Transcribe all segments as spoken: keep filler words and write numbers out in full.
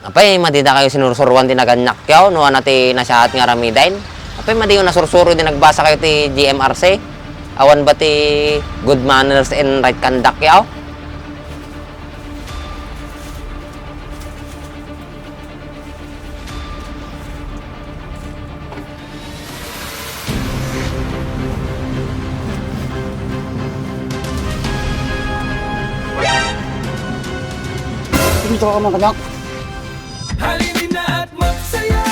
Apay, madi dakayo sinursuroan ti naganyak yaw, no, ania ti nasayaat nga aramiden? Apay, madiyo nasursuro idi nagbasa kayo ti G M R C? Awan ba ti good manners and right conduct yaw? Dito ka man, kanyak. Halina at magsaya,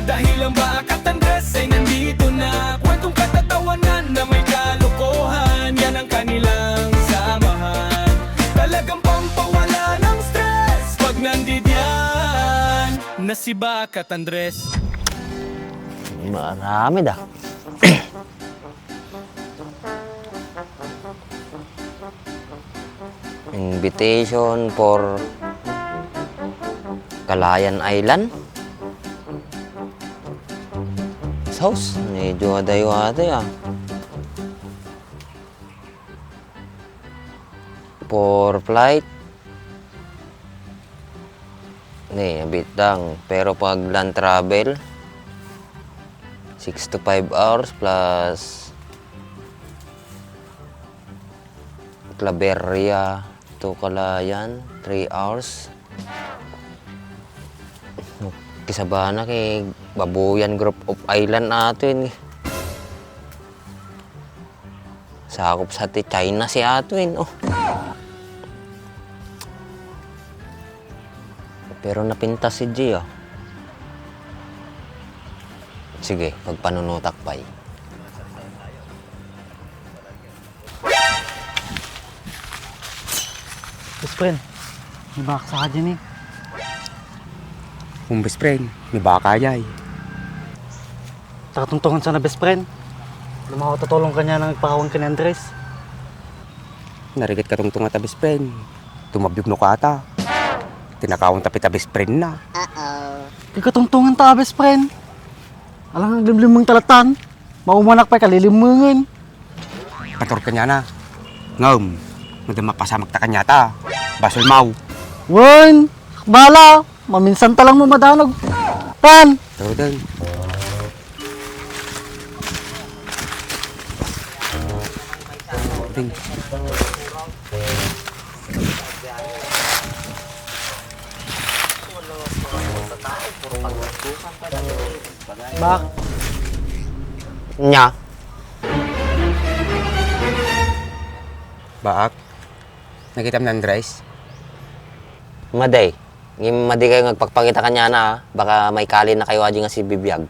dahil ang Baak at Andres ay nandito na. Kwentong katatawanan na may kalokohan, yan ang kanilang samahan. Talagang pampawala ng stress pag nandidiyan na si Baak at Andres. Marami da. Invitation for Calayan Island. Sauce, medyo adayo ata, ah. For flight, ni, abitang. Pero pag land travel, six to five hours plus Claveria to Calayan, three hours. Kisabana kay Babuyan Group of Island ato yun, eh. Sakop sa ti China si ato yun, oh. Pero napintas si G, oh. Sige, pagpanunotak pay. Best friend, may Baak sa ka dyan eh. Kung best friend, may Baak ka dyan eh. Takatungtungan sana, best friend. Lumawa tatulong kanya nang nagpakawan ka ni Andres. Narigat katungtungan ta, best friend. Tumabiog no kata. Tinakawan ta pita best friend na. Kay katungtungan ta, best friend. Alang aglimlimeng talatan. Maumanak pay kalilimengen. Paturken yana. Ngem, no di mapasamak ta kaniata, basol maw. Wen, bala, maminsan ta lang mamadanog. Tan! Tawdan. Ting. Bak. Nya. Baak, nakitam ni Andres? Maday, ngem madi kayo nga agpakpakita kaniana, ah. Baka maikali na kayo adi nga sibibiag.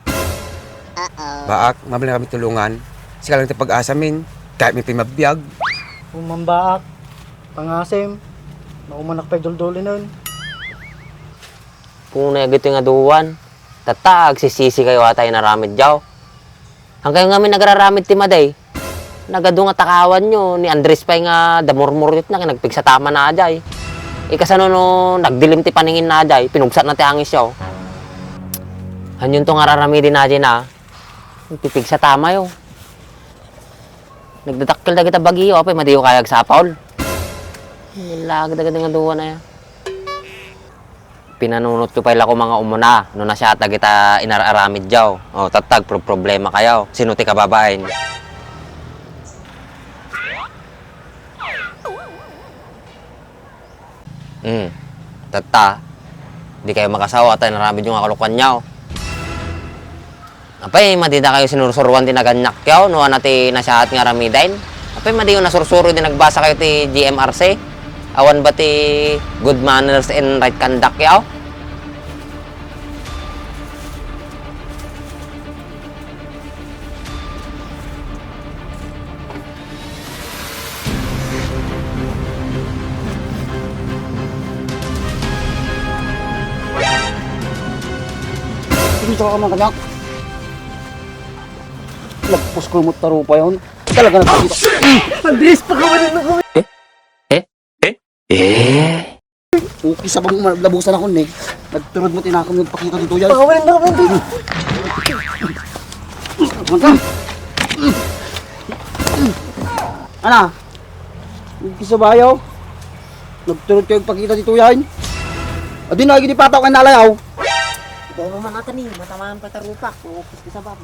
Baak, mabalin kami tulungan. Sika lang ti pag-asamin, kahit may pimabbiag. Umambaak, pangasim, maumanak pay duldulinen. Punay agitoy nga duwan. Tatta, agsisisi kayo ata inaramid diaw. Hangkayo ngamin nagraramid ti maday. Nagadu nga takawanyo, ni Andres pay nga damurmuryotna ken nagpigsa ta man a diay. Ikasano no nagdilim ti paningin na diay, pinugsat na ti angisyo. Hanyonto nga raramiden a diay na, pipigsa ta mayo. Nagdadakkel dagita bagiyo, apay madiyo kaya agsapol. Nilag dagiti nga duwa na ya. Pinanunotyo pay la koma nga umuna no nasiatag ita inar-aramid diaw. O, tattag, pro-, problema kayo. Sino ti kababain? Hmm. Tatta, di kayo makasawa ta inaramid yo nga kalokuan niyaw. Apay, madi dakayo sinursuroan ti naganyak yaw, no, ania ti nasayaat nga aramiden? Apay, madiyo nasursuro idi nagbasa kayo ti G M R C? Awan ba ti good manners and right conduct yaw? Kumita ka man, kanyak. Lagpos ko mo tarupa yun. Talaga nagpakita. Andres, pakawalan mo kami. Eh? Eh? Eh? Eh? Okay, sa bang labusan ako ni. Nagturod mo, tinakam yung pakita dito yan. Pakawalan mo kami, Andres. Ana? Huwag ka sa bayaw. Nagturod kayo pagkita dito yan. Adi na, iti pataw ken nalayaw. Bobo man ata ni, matamaan pa tarupak, o, kiskisabam.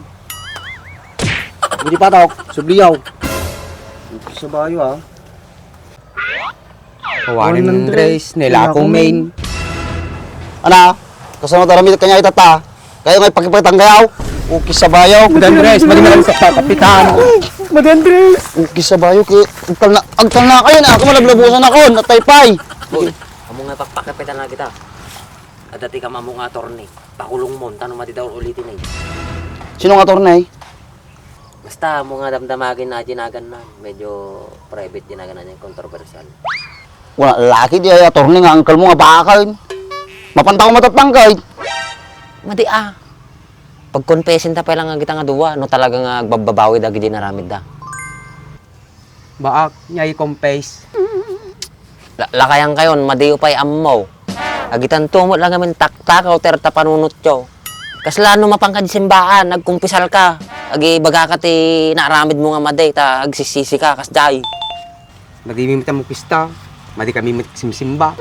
Iti pataw, subliyaw. Kisabayo, ah. Juan Andres, Nilako, Main. Ana, kasano taramid kanya itata? Kayo nga ipakipatang kayaw? Okay, sabayo. Madi Andres, madi Andres, sa kapitan. Madi Andres. Okay, sabayo, ki-, agtalna, agtalna kayo na, ako malablabusan ako, nataypay. Boy, amo nga pakpakapitan na kita. Adda ti kamammo nga attorney. Pakulong mo, tano madi daw ulitin eh. Sino nga attorney? Basta, amo nga damdamagen na jinagan na. Medyo private jinagan na niya, controversial. Wala, laki di ay attorney nga uncle mo nga bakal. Mapanta ko matatangkay. Madi ah. Pagkonfesin ta pay lang nga kita nga dua, no talaga nga agbabbabawi dagiti naramid da. Baak, nya i-confess. La-, lakayan kayon, madiyo pay ammo. Agitan tumot lang amin taktak, o terta panunotyo. Kasla no mapangka di simbaan, nagkumpisal ka. Agi baga ka ti naaramid mo nga madi, ta agsisisi ka, kasjay. Madi mi met a mukista, madi kami met simsimba.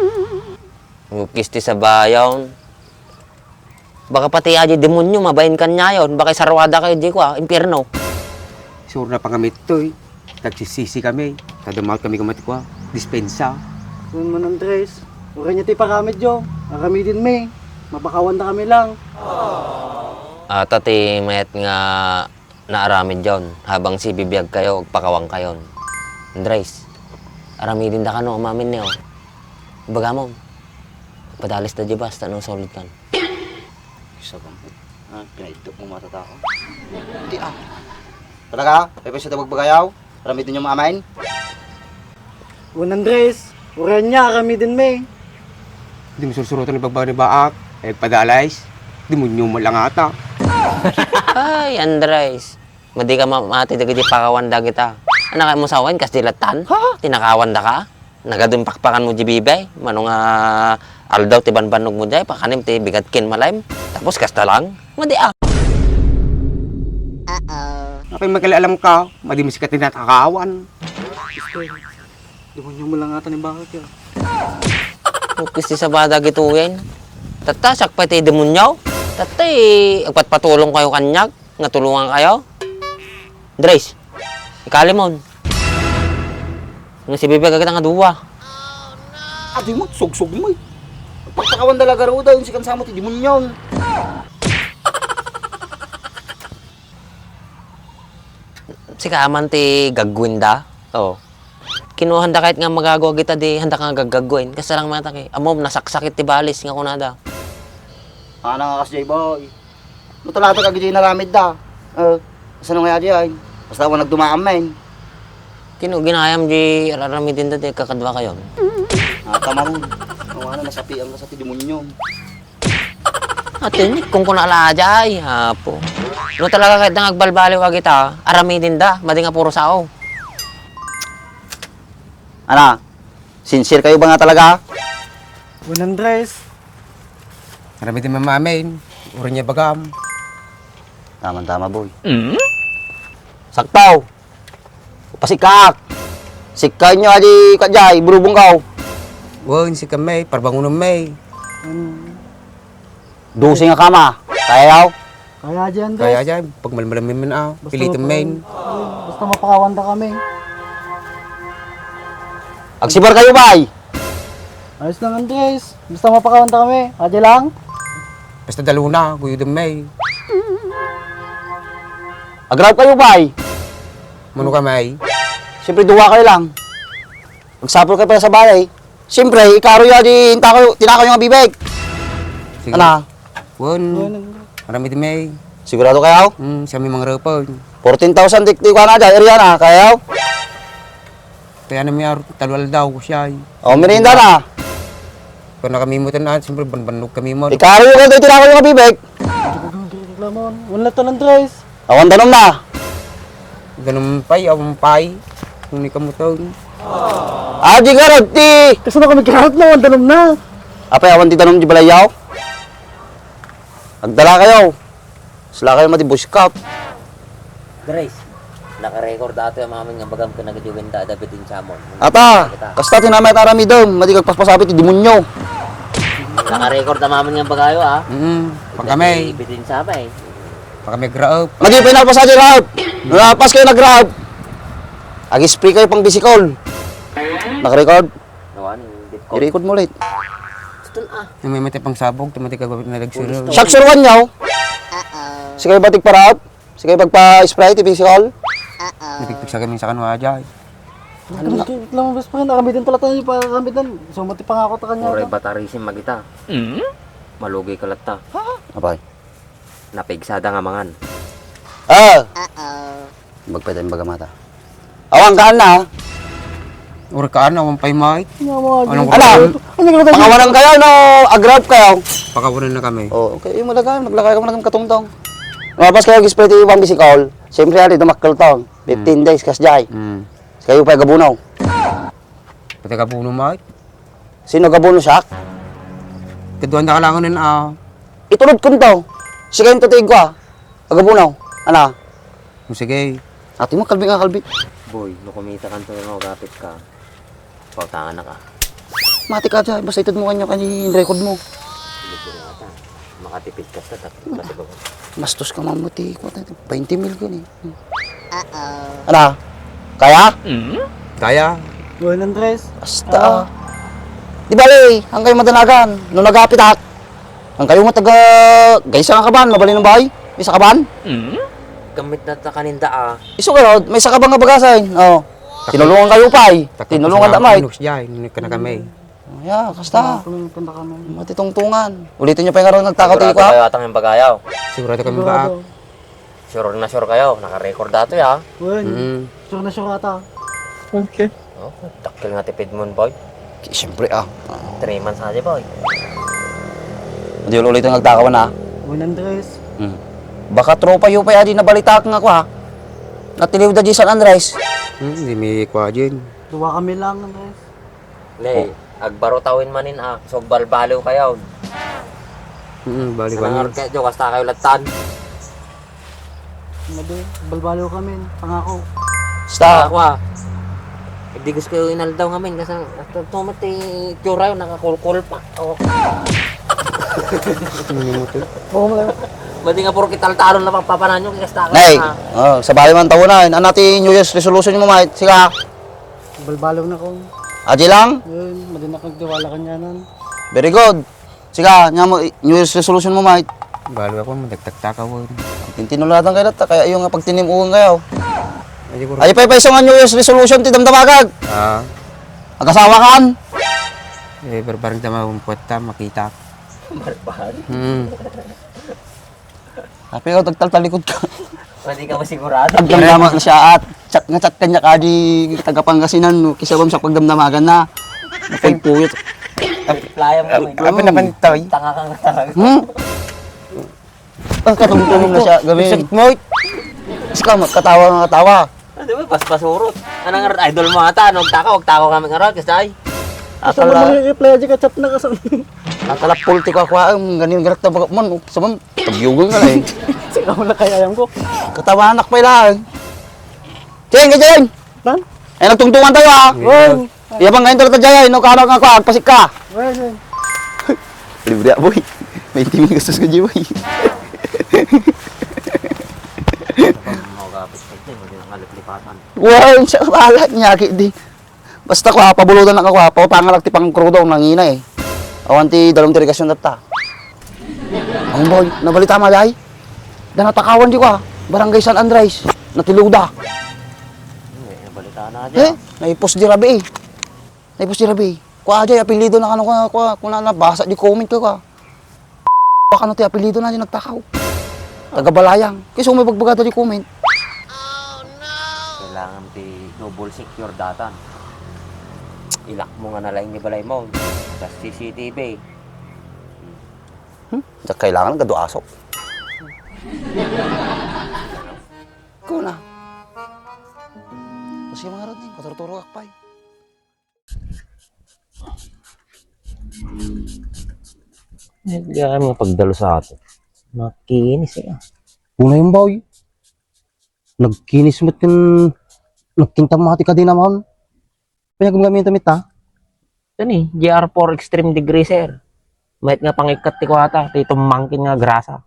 Mukis ti sabayon. Baka pati adi demonyo, mabain kanyayon, baka isaruada kayo di kwa, impierno. Sure na pangamittoy, tagsisisi kami, tadamaot kami kumat kwa, dispensa. Kun man Andres, uray niya ti paramidyo, aramidin mi, mapakawanda kami lang. Ata ti mayat nga naaramid yon, habang sibibiyag kayo, agpakawang kayon. Andres, aramidin da kano, umamin niyo. Ibaga mo, padalis da di basta no solid kan. Isa bang, ah, pinaidto mo matatao. Di ah. Talaga? Pwede sa tabag bagayaw? Aramidin niyo maamin? Juan Andres, uray niya, aramidin mi. Di mo sursurutan ni bagbaga ni Baak, eh, padalis. Demonyo mo lang ata. Ay, Andres. Madi ka mamati dagiti pakawan dagita. Anak mo sawen, kas dilatan? Ha? Tinakawan da ka? Nagadun pakpakan mo di bibay. Mano nga aldaw ti banbannog mo di, pakanim ti bigat kin malaim. Tapos kasta lang. Madi ah. Uh-oh. Apay makilaalam ka, madi mo sikat tinatakawan. Demonyo mo lang ata ni bakit yun. Ukis ti sabada gituyen. Tatta, sakpay ti demonyo. Tatta, eh, agpatpatulong kayo kanyag. Nga tulungan kayo? Andres, ikalimon. Nga si Bebe kakita nga duwa. Adi mo, sugsug mo eh. Pagtakawan da lagaruda, yung si Kansamo ti demonyo. Sika man ti gagwin da? Oo. Kinuhan da kahit nga magagawa kita di handa nga gagagwin. Kasi lang mata kay, amom, nasaksakit ti balis nga kunada. Ana nga kas J-Boy. No talata ka gidi naramid da. Eh, saan nga adi ay? Basta ako nagdumaan men. Kino ginayam di araramidin da di kakadwa kayo? Ah, tama rin. Ang ano, nasapian ka sa ti demonyo. Ate, ni, kung kuna ala aja ay, hapo. No talaga kahit nga agbalbaliw agita, aramidin da, madi nga puro sao. Ana, sincere kayo ba nga talaga? Juan Andres. Aramidin mamamin, uri niya bagam. Tama-tama, boy. Mm? Saktaw. Pasikak. Sikkayo adi kadjay, burubong kaw. Wen, si kami, parbangunan may. Ano? Dose nga kama. Kaya yaw? Kaya dyan, Kaya Des. Dyan, pagmalmalam men, ah. Basta Pilitin mapakawan-, men. Basta mapakawan da kami. Agsibar kayo, bay. Ayos lang, Andres. Basta mapakawan da kami. Adi lang. Basta daluna, guyo dun, may. Agraw kayo, bay. Mano ka, may? Siyempre, duwa kayo lang. Magsapol kayo para sa balay. Siyempre, ikaro ya di inta kayo, tinakaw yung abibig. Sige. Ana? Wen. Wen. Marami di, may. Sigurado kayo? Hmm, siya may mga repon. Fourteen thousand, di, di ko na dyan, area na, kayo? Kaya na may araw, talo aldaw ko siya, eh. O, merienda na. Kung nakamimutan na, siyempre, banbannog kami mo. Ikari yung ganito, tinakaw yung abibig. Lamon. Wala to ng Andres. Awan danom na. Danom pay, awan pay. Kung ni kamuton. Ah, di nga, Rod, ti. Kasi na kami karat na, awan danom na. Apay, awan di danom di balayaw? Agdala kayo. Sila kayo mati Boy Scout. Grace, nakarecord ato yung amin nga bagam ka nagadiwin da, David in Samon. Ata, kasta tinamay taramidem, mati kagpaspasapit ti demonyo. Naka-record a manen nga bagayo, ah. Mm, pag kami. Ebidensya pa, eh. Pag kami graop. Madi pa inalpas aja raop. Nalapas kayo nagraop. Ag-spray kayo pang bisikol. Naka-record? Awan, bitcall. I-record mo ulit. Tutun, ah. Yung may mati pang sabog, tumati ka babit na nagsulo. Shock sure one nyo. Sige, batik paraop. Sige, pagpa-spray, ti bisikol. Natigpig sa gaming sa kanwa, Jay. Lamang bes pa rin, nakamitan pala tayo, para kamitan. So, mati pangako ta kanya. Uray batarism magita. Malugi ka latta. Apay. Napigsada nga mangan. Ah! Magpayta yung bagamata. Awan ka na, ha? Uray ka na, awan pay, Mike. Ano, Ano, Pangawanan kayo, no? Agrap kayo? Pakawanan na kami. Oh, okay. Yung malaga, naglakay ka malagang katungtong. Lumabas kayo, gispray ti ibang bisikol. Siyempre, ali, dumakkel to. Fifteen days, kas jay. Mm. Kayo pa gabuno. Pati gabuno, Mike. Sino gabuno, siak? Kaduan da kalangan nun, ah. Itulod ko to. Sige, yung tutuig ko, ah. Agabuno. Ana? O, sige. Ati mo, kalbi nga, kalbi. Boy, no kumita kanto, no, gapit ka. Pautangan na ka. Mati ka dyan. Basta itud mo kanyo, kanyo yung record mo. Sige, sige, ata. Makatipid ka sa, tapos kasi ba? Bastos ka, mamuti ko. Twenty mil ko ni. Ana? Kaya? Kaya. Buwan, Andres. Basta. Ah. Di bale, ang kayo madanagan. No nagapitak. Ang kayo mo taga, gaysa nga kaban, mabalin ang bahay? May sa kaban? Gamit na ta kaninda, ah. Isu kayo, may sa kaban nga bagasan. Oh. Tinulungan kayo pa eh. Tinulungan ta, Mike. Nus jay, nini ka na kami. Ya, kasta. Kami, kanta kami. Matitungtungan. Ulitin nyo pa yung araw nagtakaw, Sigurado tiko, ha? Kayo atang yung bagayaw. Sigurado kami ba? Sigurado. Sure na sure kayo. Naka-record ato, ya. Wen, Mm. Sure na sure ata. Okay. Oh, dakkel nga tipid mo, boy. Siyempre, ah. Three months aja, boy. Di ulit ang nagtakawan, ah. Wen, Andres. Hmm. Baka tropa yu pa, adi nabalitak nga, kwa. Natiliw da di San Andres. Hmm, di mi kwa, Jin. Duwa kami lang, Andres. Ne, Oh. Agbaro tawin manin, ah. So, balbaliw kayo. Hmm, baliw Sanang kami. Arke, jo, kasta kayo latan. Madi, balbaliw kami, pangako. Basta. Ako, ah. Hindi gusto ko inaldaw ngamin kasi ito, ito, mati, tsura yun, nakakulkul pa. Oh. Ano mo to? Oo, wala. Mati nga puro kitaltaron na pagpapanan nyo, kaya sa Nay, ah. Oh, sabali man taon na, ano ti New Year's resolution mo, mate? Sika? Balbaliw na ko. Aji lang? Yun, madi na kagtiwala kanyanan. Very good. Sika, nya mo, New Year's resolution mo, mate? Balo ako, madagdag ta ka, Won. Tintinulatan kayo data, kaya yung nga pagtinimuan kayo. Ay, siguro. Ay, pa, pa, isang New Year's resolution, ti damdamagag. Ah. Agasawa kan? Eh, barbarang dama, umpuat ta, makita. Barbarang? Hmm. Tapi ko, tagtaltalikod ka. Pwede ka masigurado. Agdamdama na siya at chat nga chat kanya kadi taga Pangasinan, no? Kisabam sa pagdamdamagan na. Napagpuyot. Playa mo, eh. Apa naman, Toy? Tanga ka nga talaga. Hmm? Ang katungtong na siya, gabi. Sakit mo, eh. Sika, magkatawa nga katawa. Ah, di ba? Paspasurot. Anong idol mo ata? Ano, agtaka, agtaka kami nga ron, kasi ay. Asa mo nang i-play di ka chat na kasama? Akala pulti ko ako, ang ganin garat na baga man, oh, sa man, tabyugan ka na eh. Sige mo na kaya yan ko. Katawanak pa ilan. Jeng, ka Jeng! Nan? Eh, nagtungtungan tayo ha. Wen! Yabang ngayon talaga dyan, no, kano nga ako, agpasik ka. Wen, wen. Libre ako, boy. May intiming gastos ka, boy. Mga kapit-kapit, hindi na nga liplipatan. Wow, sa kapalat niya, di. Basta ko, ah, pabulutan na ako, ah, papangalak ti pangkrudo, nangina eh. Awan ti dalong ti irigasyon tatta. Ang boy, nabalita ma, day? Da natakawan di ko, ah. Barangay San Andres, natiluda. Hindi, nabalita na Eh, dyan. Naipos di rabi eh. Naipos di rabi eh. Kua, jay, apelyido na kano, kua, kua, kuna nabasa di comment ko, kua. Baka no ti apelyido na di nagtakaw. Taga Balayang. Kasi may bagbagada di comment. Kailangan ti double secure datan. Ilak mo nga nalaing ni balay mo. Sa C C T V. Hmm? Diyak kailangan gaduasok. Kuna. Kasi mga rading, katurturo akpay. Eh, di kami nga pagdalo sa ato. Makinis eh. Una yung boy. Nagkinis mo tin, nagkinta mo hati ka din naman. Kaya gumgamit damit ha? Ito ni, G R four Extreme Degreaser. Mayat nga pangikkat ti kuwata, ti tumangkin nga grasa.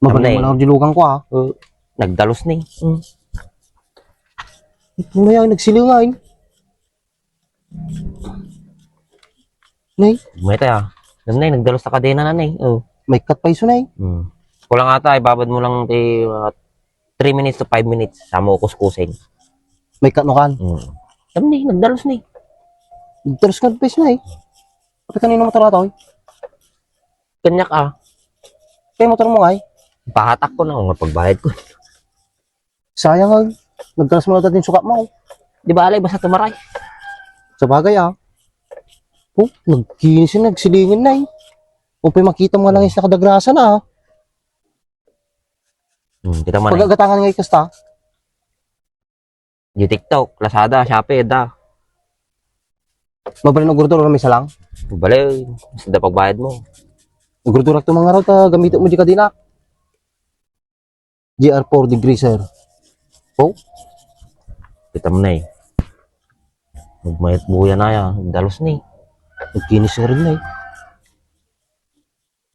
Mabalin Nay. Mo lang ang dilugan ko, ah. Uh, nagdalus ni. Mm. Ito na yan, nagsilingan. Nay. Mayat, ah. Alam na, nagdalus na kadena na, Nay. Oh. May cut pa iso, Nay. Mm. Kulang ata, ibabad mo lang ti mga three minutes to five minutes. Sa mo kuskusin. May cut no kan? Mm. Alam ni, nagdalus ni. Nagdalus ka pa iso, Nay. Pati kanino motor ato, eh? Kanyak, ah. Kaya motor mo, ay? Pahatak ko na kung pagbayad ko. Sayang, ay. Nagkalas mo na din sukat mo, ay. Di ba, alay, basta tumaray. Sa bagay, ah. Oh, nagkinis yun, nagsilingin na, eh. Kung pa'y makita mo nga lang yung nakadagrasa na, ah. Hmm, kita mo na. Pagagatangan nga ikasta. Di TikTok, Lazada, Shopee, da. Mabalin ugurdur, may salang? Bale, sanda pagbayad mo. Ugurdur ak tumang araw, ta gamit mo di kadina. G R four degrees, sir. Oh? Kita mo na eh. Magmayat buya na ya, dalos ni. Nagkinis nga rin na eh.